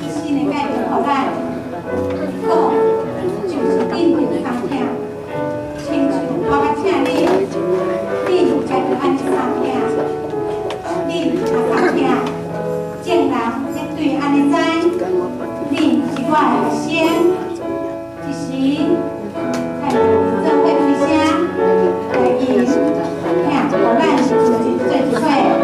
新的概念予咱，講就是恁的相疼，親像我較請你，你才著按呢相疼，你若相疼，眾人會對按呢知，你是我的學生。這時，咱做伙開聲來應，聽，予咱做一伙。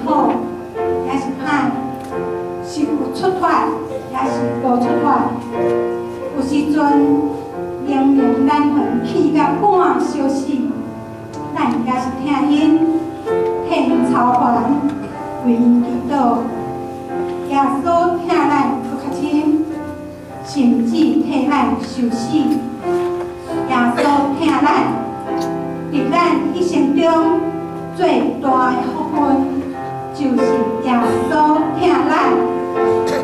好，抑是歹，是有出脫，抑是無出脫。有時陣明明咱予𪜶氣甲半相死，咱也是疼𪜶，替𪜶操煩，為𪜶祈禱。耶穌疼咱閣較深，甚至替咱受死。耶穌疼咱，佇咱一生中最大的福分，就是耶穌疼咱。